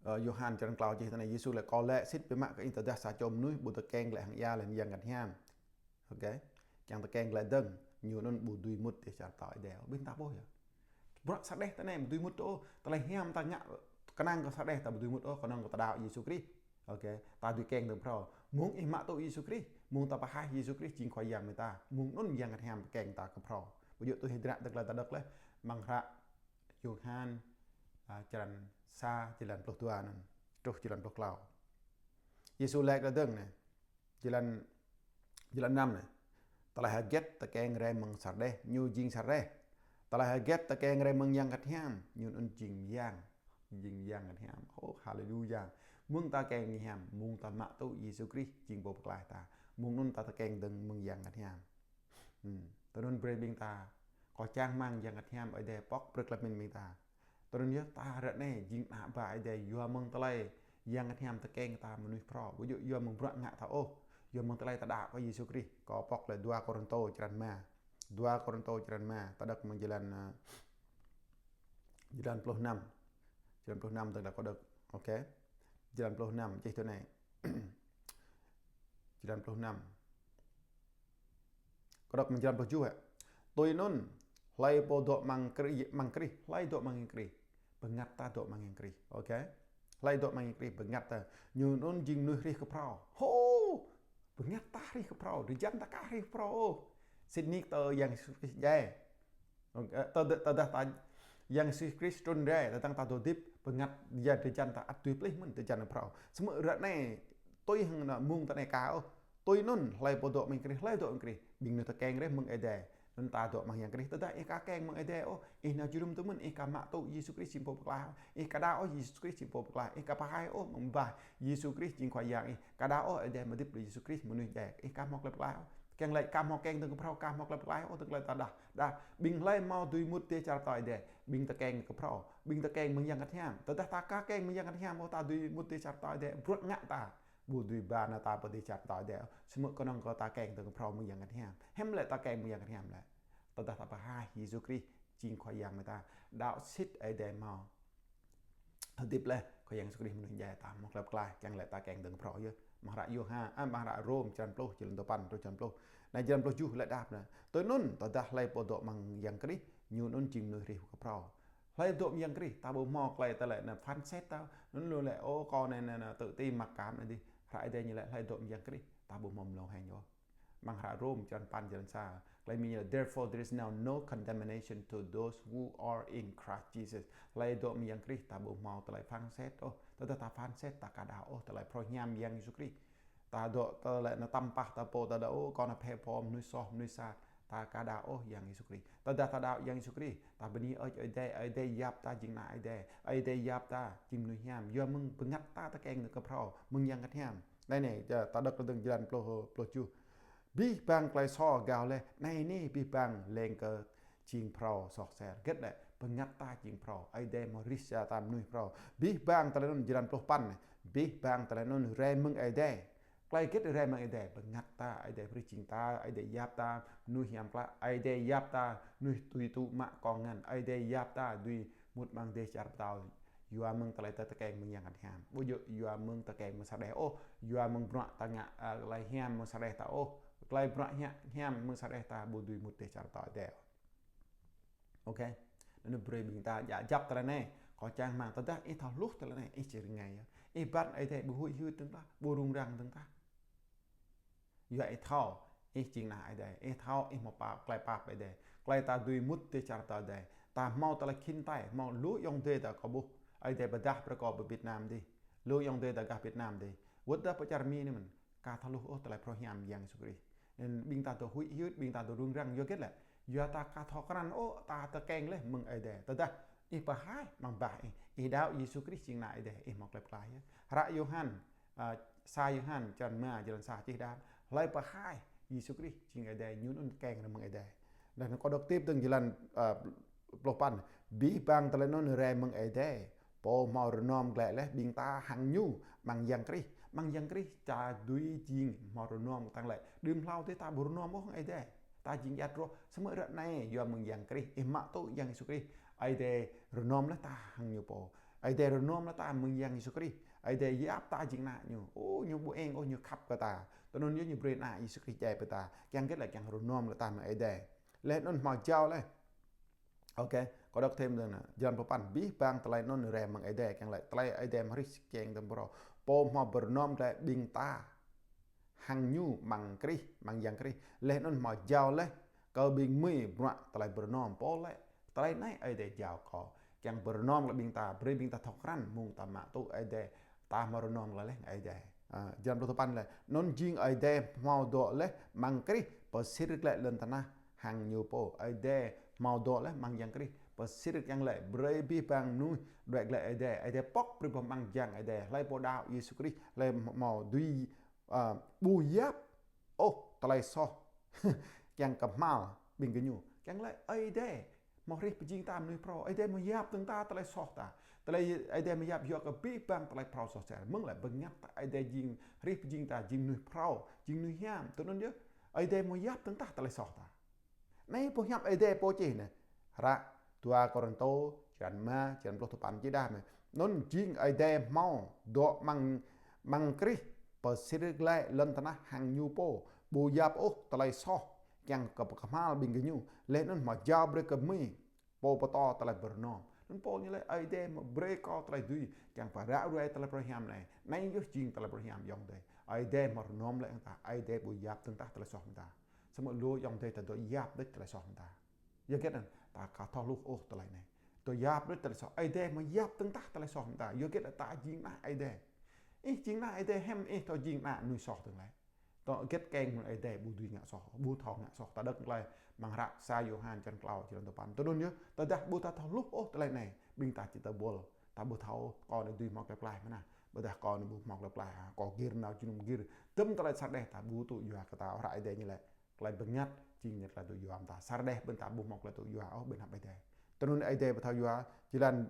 ơ, Yôhan črăn klâo čih tui anai, Yêsu laĭ: Kâo laĭ sĭt biă mă kơ ih, tơdah sa čô mơnuih ƀu tơkeng glaĭ hăng ia laih anŭn Yang Bơngăt Hiam. Ôkê. Kiăng tơkeng glaĭ dơ̆ng, ñu anŭn ƀu dưi mŭt dêh čar pơtao Ơi Adai. Ƀing ta ƀuh yơh. Bruă sa đeh ta anai ƀu dưi mŭt ôh. Tơlơi hiam ta ngă kơnang kơ sa đeh ta ƀu dưi mŭt ôh, kơnơ̆ng kơ ta đaŏ Yêsu Krist. Ôkê. Ta dưi tơkeng tơlơi phrâo. Mơ̆ng ih mă tŭ Yêsu Krist, mơ̆ng ta pơhaih Yêsu Krist jing Khua Yang mơ̆ng ta, mơ̆ng anŭn Yang Bơngăt Hiam tơkeng ta kơ phrâo. Ƀu djơ̆ tui hơdră tơlơi ta đŏk laih amăng hră Yôhan, a, črăn sa, jơlan pluh dua anŭn truh jơlan pluh klâo. Yêsu laĭ kơ dơ̆ng anai, jơlan, jơlan năm anai: Tơlơi hơget tơkeng rai mơ̆ng sa đeh, ñu jing sa đeh. Tơlơi hơget tơkeng rai mơ̆ng Yang Bơngăt Hiam, ñu anŭn jing mơyang, jing Yang Bơngăt Hiam. Ơ, haleluya. Mơ̆ng ta tơkeng hiam, mơ̆ng ta mă tŭ Yêsu Krist jing Pô Pơklaih ta. Mơ̆ng anŭn ta tơkeng dơ̆ng mơ̆ng Yang Bơngăt Hiam. Hmm. Tui anŭn brơi ƀing ta, kâo čang rơmang Yang Bơngăt Hiam Ơi Adai pŏk brơi tơlơi pơmĭn ƀing ta. Tui anŭn yơh ta ră anai jing ană bă Ơi Adai yua mơ̆ng tơlơi Yang Bơngăt Hiam tơkeng ta mơnuih phrâo. Ƀu djơ̆ yua mơ̆ng bruă ngă ta ôh, yua mơ̆ng tơlơi ta đaŏ kơ Yêsu Krist. Kâo pŏk lĕ dua Kôrintô črăn rơma. Dua Kôrintô črăn rơma, ta đŏk mơ̆ng jơlan, ơ, jơlan pluh năm. Jơlan pluh năm tơdah kâo đŏk. Ôkê. Jơlan pluh năm, čih tui anai. Jơlan pluh năm. Kâo đŏk mơ̆ng jơlan pluh tơjuh hă. Tui anŭn, hlơi pô dŏ amăng Krist, amăng Krist, hlơi dŏ amăng Yang Krist. Bơngăt ta dŏ amăng Yang Krist. Ôkê. Hlơi dŏ amăng Yang Krist, bơngăt ta. Ñu anŭn jing mơnuih hrih kơ phrâo. Hô! Bơngăt ta hrih kơ phrâo, drơi jan ta aka hrih kơ phrâo ôh. Sĭt nik tơ Yang Yêsu Krist djai. Ơ, tơ-, tơdah ta Yang Yêsu Krist trŭn rai, tơdang ta dŏ hơdip, bơngăt ya drơi jan ta ăt dưi pơplih mơ̆n, drơi jan phrâo. Samơ̆ ră anai, tui hăng anŭn mơ̆ng ta anai aka ôh. Tui anŭn, hlơi pô dŏ amăng Krist, hlơi dŏ amăng Krist. Ƀing ñu tơkeng rai mơ̆ng Ơi Adai. Anŭn ta dŏ amăng Yang Krist, tơdah ih aka keng mơ̆ng Ơi Adai ôh, ih nao jơnum tui mơ̆n, ih aka mă tŭ Yêsu Krist jing pô pơklaih ôh, ih aka đaŏ ôh Yêsu Krist jing pô pơklaih, ih aka pơhaih ôh mơ̆ng bah Yêsu Krist jing Khua Yang ih, aka đaŏ ôh Ơi Adai mơ̆ hơdip lui Yêsu Krist mơnuih djai, ih aka hmâo tơlơi pơklaih ôh. Tơkeng lĕ aka hmâo keng dơ̆ng kơ phrâo, aka hmâo tơlơi pơklaih ôh, tơlơi ta đah, đah. Ƀing hlơi hmâo dưi mŭt dêh čar pơtao Ơi Adai, ƀing tơkeng kơ phrâo, ƀing tơkeng mơ̆ng Yang Bơngăt Hiam. Tơdah ta aka keng mơ̆ng Yang Bơngăt Hiam ôh, ta dưi mŭt dêh čar pơtao Ơi Adai, bruă ngă ta ƀu dưi ba nao ta pơ dêh čar pơtao Ơi Adai ôh. Samơ̆ kơnơ̆ng kơ ta keng dơ̆ng kơ phrâo mơ̆ng Yang Bơngăt Hiam. Hiư̆m lĕ ta keng mơ̆ng Yang Bơngăt Hiam lĕ? Tơdah ta pơhaih Yêsu Krist jing Khua Yang mơ̆ ta, đaŏ sĭt Ơi Adai hmâo hơdip laih, Khua Yang Yêsu Krist mơnuih djai, ta hmâo tơlơi pơklaih, kiăng lĕ ta keng dơ̆ng kơ phrâo yơh. Amăng hră Yôhan, a, amăng hră Rôm, črăn pluh, jơlan duapăn truh črăn pluh. Anai jơlan pluh tơjuh lĕ đah anai. Tui anŭn, tơdah hlơi pô dŏ amăng Yang Krist, ñu anŭn jing mơnuih hrih kơ phrâo. Hlơi dŏ amăng Yang Krist, ta ƀu hmâo tơlơi ta lĕ anai phán xét ta. Anŭn lu lĕ, ô, kâo anai, anai, anai, tự ti mặc cảm anai dih. Hră Ơi Adai ñu lĕ hlơi dŏ amăng Yang Krist, ta ƀu hmâo mlâo hĕng ôh. Amăng hră Rôm, črăn păn, jơlan sa. Tơlơi Mi ñu lĕ, "Therefore there is now no condemnation to those who are in Christ Jesus." Hlơi dŏ amăng Yang Krist, ta ƀu hmâo tơlơi phán xét ôh. Tơdah ta phán xét, ta aka đaŏ ôh tơlơi phrâo hiam Yang Yêsu Krist. Ta dŏ tơlơi anai tăm pah ta pô, ta đaŏ ôh, kâo anai phe pho, mơnuih soh, mơnuih sat. Ta aka đaŏ ôh Yang Yêsu Krist. Tơdah ta đaŏ Yang Yêsu Krist, ta bơni Ơi Adai, Ơi Adai yap ta jing ană Ơi Adai. Ơi Adai yap ta jing mơnuih hiam. Yua mơ̆ng bơngăt ta tơkeng dơ̆ng kơ phrâo mơ̆ng Yang Bơngăt Hiam. Anai anai, ta, ta đŏk tơdang jơlan pluh, pluh tơjuh. Abih bang tơlơi soh rơgao laih, anai anai abih bang leng kơ jing phrâo soh ser. Hơget lĕ? Bơngăt ta jing phrâo. Ơi Adai hmâo rĭh sa ta mơnuih phrâo. Abih bang tơlơi anŭn, jơlan pluh păn anai. Abih bang tơlơi anŭn rai mơ̆ng Ơi Adai. Tơlơi hơget rai mơ̆ng Ơi Adai? Bơngăt ta, Ơi Adai brơi jing ta, Ơi Adai yap ta mơnuih hiam klă, Ơi Adai yap ta mơnuih tui tŭ mă kông ngăn, Ơi Adai yap ta dưi mŭt amăng dêh čar pơtao. Yua mơ̆ng tơlơi ta tơkeng mơ̆ng Yang Bơngăt Hiam. Ƀu djơ̆ yua mơ̆ng tơkeng mơ̆ng sa đeh ôh, yua mơ̆ng bruă ta ngă, ơ, tơlơi hiam mơ̆ng sa đeh ta ôh. Tơlơi bruă hiam, hiam mơ̆ng sa đeh ta ƀu dưi mŭt dêh čar pơtao Ơi Adai ôh. Ôkê. Anŭn brơi ƀing ta djă djăp tơlơi anai. Kâo čang rơmang tơdah ih thâo hluh tơlơi anai, ih či rơngai yơh. Ih băn Ơi Adai ƀu huĭ hyưt dơ̆ng tah, ƀu rŭng răng dơ̆ng tah. Yua ih thâo, ih jing ană Ơi Adai, ih thâo, ih hmâo pap, tơlơi pap Ơi Adai. Tơlơi ta dưi mŭt dêh čar pơtao Ơi Adai. Ta hmâo tơlơi khĭn tai, hmâo lu ayŏng adơi ta kâo ƀuh. Ơi Adai pơdah brơi kâo pơ Việt Nam dih. Lu ayŏng adơi ta gah Việt Nam dih. Wơ̆t dah pơ čar Mi anai mơ̆n. Aka thâo hluh ôh tơlơi phrâo hiam Yang Yêsu Krist. Anŭn ƀing ta dŏ huĭ hyưt, ƀing ta dŏ rŭng răng, yua hơget lĕ? Yua ta aka thâo krăn ôh, ta tơkeng laih mơ̆ng Ơi Adai. Tơdah ih pơhaih amăng bah ih, ih đaŏ Yêsu Krist jing ană Ơi Adai, ih hmâo tơlơi pơklaih yơh. Hră Yôhan, a, sa Yôhan, črăn rơma, jơlan sa čih đah. Hlơi pơhaih Yêsu Krist jing Ơi Adai, ñu anŭn tơkeng rai mơ̆ng Ơi Adai. Đah anŭn kâo đŏk tiếp tơdang jơlan, a, pluh păn. Abih bang tơlơi anŭn rai mơ̆ng Ơi Adai. Pô hmâo rơnŏm glaĭ laih ƀing ta hăng ñu amăng Yang Krist. Amăng Yang Krist ta dưi jing hmâo rơnŏm kơtang lĕ. Đưm hlâo dih ta ƀu rơnŏm ôh hăng Ơi Adai. Ta jing ayăt rŏh. Samơ̆ ră anai yua mơ̆ng Yang Krist, ih mă tŭ Yang Yêsu Krist. Ơi Adai rơnŏm laih ta hăng ñu pô. Ơi Adai rơnŏm laih ta mơ̆ng Yang Yêsu Krist. Ơi Adai yap ta jing ană ñu. Ô, ñu ƀu eng ôh, ñu khăp kơ ta. Tui anŭn yơh ñu brơi ană Yêsu Krist djai pơ ta. Kiăng hơget lĕ? Kiăng rơnŏm laih ta mơ̆ng Ơi Adai. Laih anŭn hmâo jao laih. Ôkê, kâo đŏk thêm dơ̆ng anai, jơlan pluh păn, abih bang tơlơi anŭn rai mơ̆ng Ơi Adai, kiăng laĭ tơlơi Ơi Adai hmâo rĭh kiăng tơm phrâo. Pô hmâo pơrơnŏm glaĭ ƀing ta hăng ñu amăng Krist, amăng Yang Krist. Laih anŭn hmâo jao laih kơ ƀing gơmơi bruă tơlơi pơrơnŏm. Pô laĭ, tơlơi anai Ơi Adai jao kâo. Kiăng pơrơnŏm glaĭ ƀing ta, brơi ƀing ta thâo krăn, mơ̆ng ta mă tŭ Ơi Adai, ta hmâo rơnŏm glaĭ laih hăng Ơi Adai. A, jơlan pluh duapăn lĕ, anŭn jing Ơi Adai hmâo dŏ laih amăng Krist, pơsir glaĭ lŏn tơnah hăng ñu pô. Ơi Adai hmâo dŏ laih amăng Yang Krist, pơsir kiăng laĭ brơi abih bang mơnuih đuaĭ glaĭ Ơi Adai. Ơi Adai pŏk brơi ƀuh amăng Yang Ơi Adai. Hlơi pô đaŏ Yêsu Krist, hlơi hmâo dưi, a, ƀu yap ôh tơlơi soh kiăng kơ kơhma̱l ƀing gơñu. Kiăng laĭ Ơi Adai hmâo hrih pơjing ta mơnuih phrâo, Ơi Adai hmâo yap dơ̆ng ta tơlơi soh ta. Tơlơi Ơi Adai hmâo yap yua kơ abih bang tơlơi phrâo soh sel. Mơ̆ng lĕ bơngăt ta Ơi Adai jing hrih pơjing ta, jing mơnuih phrâo, jing mơnuih hiam. Tui anŭn yơh, Ơi Adai hmâo yap dơ̆ng ta tơlơi soh ta. Anai boh hiăp Ơi Adai pô čih anai. Hră dua Kôrintô, črăn rơma, črăn pluh tơpăn čih đah mơ̆n. Anŭn jing Ơi Adai hmâo dŏ amăng, amăng Krist pơsir glaĭ lŏn tơnah hăng ñu pô, ƀu yap ôh tơlơi soh kiăng kơ pơkơhma̱l ƀing gơñu. Laih anŭn hmâo jao brơi kơ gơmơi pô pơtô tơlơi pơrơnôm. Anŭn Pôl ñu laĭ Ơi Adai hmâo brơi kâo tơlơi dưi kiăng pơră ruai tơlơi pơrơhiam anai. Anai yơh jing tơlơi pơrơhiam ayŏng adơi. Ơi Adai hmâo rơnôm laih hăng ta, Ơi Adai ƀu yap dơ̆ng ta tơlơi soh mơ̆ng ta. Samơ̆ lu ayŏng adơi ta dŏ yap đôč tơlơi soh mơ̆ng ta. Yua hơget anŭn? Ta aka thâo hluh ôh tơlơi anai. Dŏ yap đôč tơlơi soh. Ơi Adai hmâo yap dơ̆ng ta tơlơi soh mơ̆ng ta. Yua hơget lĕ ta jing ană Ơi Adai. Ih jing ană Ơi Adai, hiư̆m ih thâo jing ană mơnuih soh dơ̆ng lĕ. Dŏ hơget keng mơ̆ng Ơi Adai ƀu dưi ngă soh, ƀu thâo ngă soh. Ta đŏk tơlơi amăng hră sa Yôhan črăn klâo, črăn tơpăn. Tui anŭn yơh, tơdah ƀu ta thâo hluh ôh tơlơi anai, ƀing ta či tơƀul. Ta ƀu thâo kâo anai dưi hmâo tơlơi pơklaih mơ̆n ah. Ƀôdah kâo anai ƀu hmâo tơlơi pơklaih ah. Kâo gir nao jơnum gir. Dơ̆m tơlơi sa đeh ta ƀu tŭ yua kơ ta, hră Ơi Adai ñu laĭ. Tơlơi bơngăt jing ñu tơlơi tŭ yua mơ̆ng ta. Sa đeh ƀing ta ƀu hmâo tơlơi tŭ yua ôh ƀơi anăp Ơi Adai. Tui anŭn Ơi Adai ƀu thâo yua, jơlan,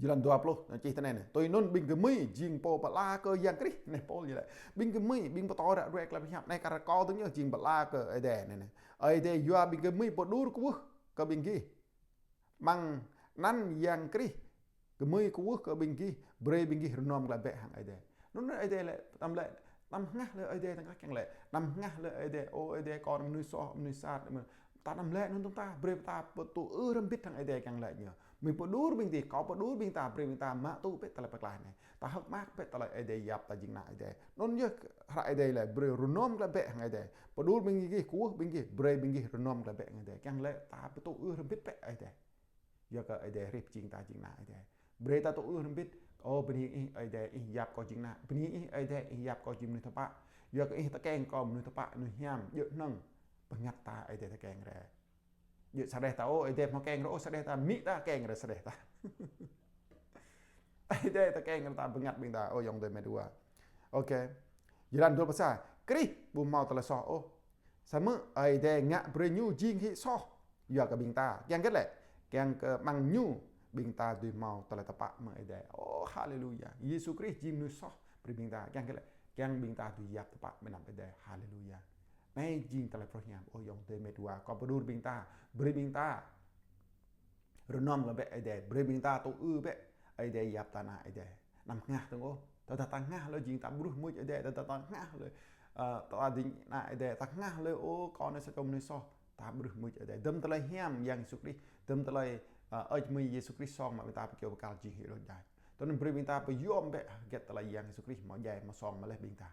jơlan dua pluh, ñu čih tui anai anai. Tui anŭn ƀing gơmơi jing pô pơala kơ Yang Krist. Anai Pôl ñu laĭ. Ƀing gơmơi, ƀing pơtô ră ruai tơlơi pơhiăp anai, kar kâo dơ̆ng yơh jing pơala kơ Ơi Adai anai anai. Ơi Adai yua ƀing gơmơi pơđur kwưh kơ ƀing gih. Amăng anăn Yang Krist, gơmơi kwưh kơ ƀing gih, brơi ƀing gih rơnôm glaĭ bĕ hăng Ơi Adai. Anŭn Ơi Adai lĕ, anăm lĕ, anăm hơngah lĕ Ơi Adai tơngah kiăng lĕ. Anăm hơngah lĕ Ơi Adai, ơ Ơi Adai kâo anai mơnuih soh, mơnuih sat. Ta anăm lĕ anŭn dơ̆ng ta, brơi ta pơtŭ ư hrŏm hơbĭt hăng Ơi Adai kiăng lĕ ñu. Mơi pơđur ƀing ta, kâo pơđur ƀing ta, brơi ƀing ta mă tŭ bĕ tơlơi pơklaih anai. Ta hơ̆k mơak bĕ tơlơi Ơi Adai yap ta jing ană Ơi Adai. Anŭn yơh hră Ơi Adai lĕ brơi rơnôm glaĭ bĕ hăng Ơi Adai. Pơđur ƀing gih, kwưh ƀing gih, brơi ƀing gih rơnôm glaĭ bĕ hăng Ơi Adai. Kiăng lĕ ta pơtŭ ư hrŏm hơbĭt bĕ Ơi Adai. Yua kơ Ơi Adai hrih pơjing ta jing ană Ơi Adai. Brơi ta tŭ ư hrŏm hơbĭt, ơ, bơni ih Ơi Adai ih yap kâo jing ană. Bơni ih Ơi Adai ih yap kâo jing mơnuih tơpă. Yua kơ ih tơkeng kâo mơnuih tơpă, mơnuih hiam, djơ̆ hnơ̆ng. Bơngăt ta Ơi Adai tơkeng rai. Djơ̆ sa đeh ta, ơ, Ơi Adai hmâo keng rai, ơ, sa đeh ta, amĭ ta keng rai sa đeh ta. Ơi Adai tơkeng rai ta bơngăt ƀing ta, ơ, ayŏng adơi met wa. Ôkê. Jơlan dua pluh sa, Krist ƀu hmâo tơlơi soh ôh. Samơ̆ Ơi Adai ngă brơi ñu jing hĭ soh yua kơ ƀing ta. Kiăng hơget lĕ? Kiăng kơ amăng ñu ƀing ta dưi hmâo tơlơi tơpă mơ̆ng Ơi Adai. Ô, haleluya. Yêsu Krist jing mơnuih soh brơi ƀing ta. Kiăng hơget lĕ? Kiăng ƀing ta dưi yap tơpă ƀơi anăp Ơi Adai. Haleluya. Anai jing tơlơi pơrơhiam, ơ ayŏng adơi met wa. Kâo pơđur ƀing ta, brơi ƀing ta rơnôm glaĭ bĕ Ơi Adai, brơi ƀing ta tŭ ư bĕ Ơi Adai yap ta ană Ơi Adai. Anăm hơngah dơ̆ng ôh. Tơdah ta hơngah lĕ jing ta ƀruh mưč Ơi Adai, tơdah ta hơngah lĕ, ơ, ta jing ană Ơi Adai, ta hơngah lĕ, ơ, kâo anai sa čô mơnuih soh, ta ƀruh mưč Ơi Adai. Dơ̆m tơlơi hiam Yang Yêsu Krist, dơ̆m tơlơi, ơ, ơi mơi Yêsu Krist song mă ƀing ta ƀơi kơyâo bơrkal jing hĭ đôč đač. Tui anŭn brơi ƀing ta pơyom bĕ hơget tơlơi Yang Yêsu Krist hmâo djai hmâo song mă laih ƀing ta.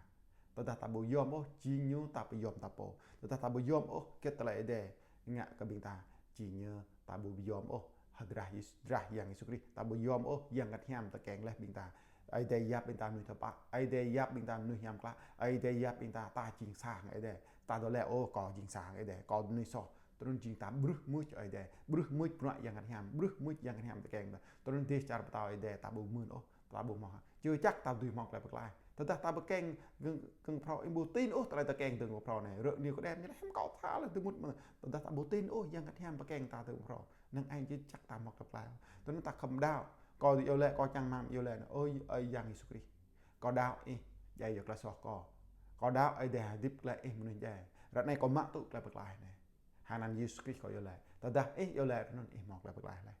Tơdah ta ƀu yom ôh, jing ñu ta pơyom ta pô. Tơdah ta ƀu yom ôh hơget tơlơi Ơi Adai ngă kơ ƀing ta, jing ñu ta ƀu yom ôh hơdră Yêsu, drah Yang Yêsu Krist, ta ƀu yom ôh Yang Bơngăt Hiam tơkeng laih ƀing ta. Ơi Adai yap ƀing ta mơnuih tơpă, Ơi Adai yap ƀing ta mơnuih hiam klă, Ơi Adai yap ƀing ta, ta jing sa hăng Ơi Adai. Ta dŏ lĕ, ơ, kâo jing sa hăng Ơi Adai, kâo mơnuih soh. Tui anŭn jing ta ƀruh mưč Ơi Adai, ƀruh mưč bruă Yang Bơngăt Hiam, ƀruh mưč Yang Bơngăt Hiam tơkeng ta. Tui anŭn dêh čar pơtao Ơi Adai ta ƀu mưn ôh, ta ƀu hmâo. Chưa chắc ta dưi hmâo tơlơi pơklaih. Tơdah ta pơkeng dơ̆ng, dơ̆ng phrâo, ih ƀu tin ôh tơlơi tơkeng dơ̆ng phrâo anai. Rơ̆ anai kơđen ñu laĭ hiư̆m kâo tha lĕ tơmŭt mơ̆n. Tơdah ta ƀu tin ôh Yang Bơngăt Hiam pơkeng ta dơ̆ng phrâo, năng ai chưa chắc ta hmâo tơlơi pơklaih. Tui anŭn ta khŏm đaŏ. Kâo iâu laĭ, kâo čang rơmang iâu laĭ anai. Ơ, ơ Yang Yêsu Krist, kâo đaŏ ih djai yua tơlơi soh kâo. Kâo đaŏ Ơi Adai hơdip glaĭ ih mơnuih djai. Ră anai kâo mă tŭ tơlơi pơklaih anai. Hăng anăn Yêsu Krist kâo iâu laĭ. Tơdah ih iâu laĭ tui anŭn ih hmâo tơlơi pơklaih laih.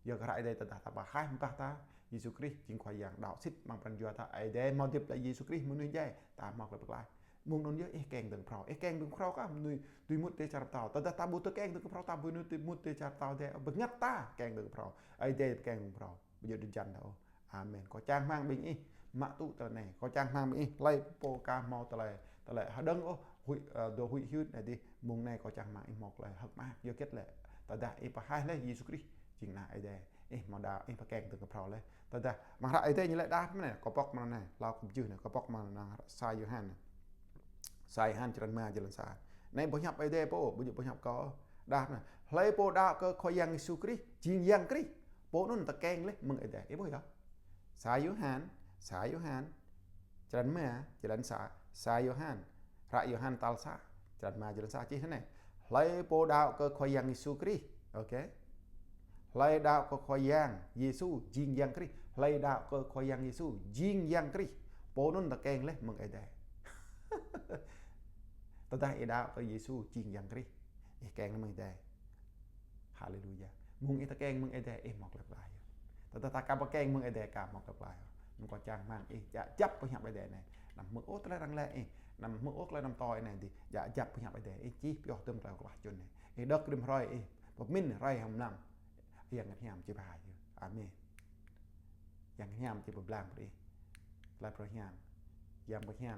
Yua kơ hră Ơi Adai tơdah ta pơhaih mơbah ta, Yêsu Krist jing Khua Yang đaŏ sĭt amăng pran jua ta, Ơi Adai hmâo hơdip glaĭ Yêsu Krist mơnuih djai, ta hmâo tơlơi pơklaih. Mơ̆ng anŭn yơh ih keng dơ̆ng phrâo, ih keng dơ̆ng phrâo kah mơnuih dưi mŭt dêh čar pơtao. Tơdah ta ƀu tơkeng dơ̆ng phrâo, ta ƀu dưi mŭt dêh čar pơtao dêh, bơngăt ta keng dơ̆ng phrâo, Ơi Adai keng dơ̆ng phrâo. Ƀu djơ̆ drơi jan ta ôh. Amen. Kâo čang rơmang ƀing ih mă tŭ tơlơi anai. Kâo čang rơmang ƀing ih, hlơi pô aka hmâo tơlơi, tơlơi hơđơ̆ng ôh, huĭ, ơ, dŏ huĭ hyưt anai dih, mơ̆ng anai kâo čang rơmang ih hmâo tơlơi hơ̆k mơak. Yua hơget lĕ? Tơdah ih pơhaih laih Yêsu Krist jing ană Ơi Adai, ih hmâo đaŏ, ih pơkeng dơ̆ng phrâo laih. Tơdah amăng hră Ơi Adai ñu laĭ đah mơ̆n anai, kâo pŏk mơ̆n anai, hlâo kơ pơjưh anai, kâo pŏk mơ̆n anai, sa Yôhan anai. Sa Yôhan črăn rơma jơlan sa. Anai boh hiăp Ơi Adai pô, ƀu djơ̆ boh hiăp kâo. Đah anai. Hlơi pô đaŏ kơ Khua Yang Yêsu Krist, jing Yang Krist, pô anŭn tơkeng laih mơ̆ng Ơi Adai. Ih ƀuh yơh. Sa Yôhan, sa Yôhan črăn rơma jơlan sa, sa Yôhan Hră Yôhan tal sa, črăn rơma, črăn sa čih anai: Hlơi pô đaŏ kơ Khua Yang Yêsu Krist. Ok. Hlơi đaŏ kơ Khua Yang Yêsu jing Yang Krist. Hlơi đaŏ kơ Khua Yang Yêsu jing Yang Krist, pô anŭn tơkeng laih mơ̆ng Ơi Adai. Tơdah ih đaŏ kơ Yêsu jing Yang Krist, ih tơkeng laih mơ̆ng Ơi Adai. Haleluya. Mơ̆ng ih tơkeng mơ̆ng Ơi Adai, ih mŏk lăp laih. Tơdah ta aka tơkeng mơ̆ng Ơi Adai, aka mŏk lăp laih. Anŭn kâo čang rơmang ih djă djăp pơhiăp Ơi Adai anai. Anăm hmư̆ ôh tơlơi arăng laĭ ih, anăm hmư̆ ôh tơlơi anăm tui anai dih, djă djăp pơhiăp Ơi Adai. Ih čih pioh tơm tơlơi klah čun anai. Ih đŏk rĭm hrơi ih, pơmĭn hrơi hăng mlam. Yang Bơngăt Hiam či ba yơh. Amen. Yang Bơngăt Hiam či pơblang brơi ih tơlơi phrâo hiam. Yang Bơngăt Hiam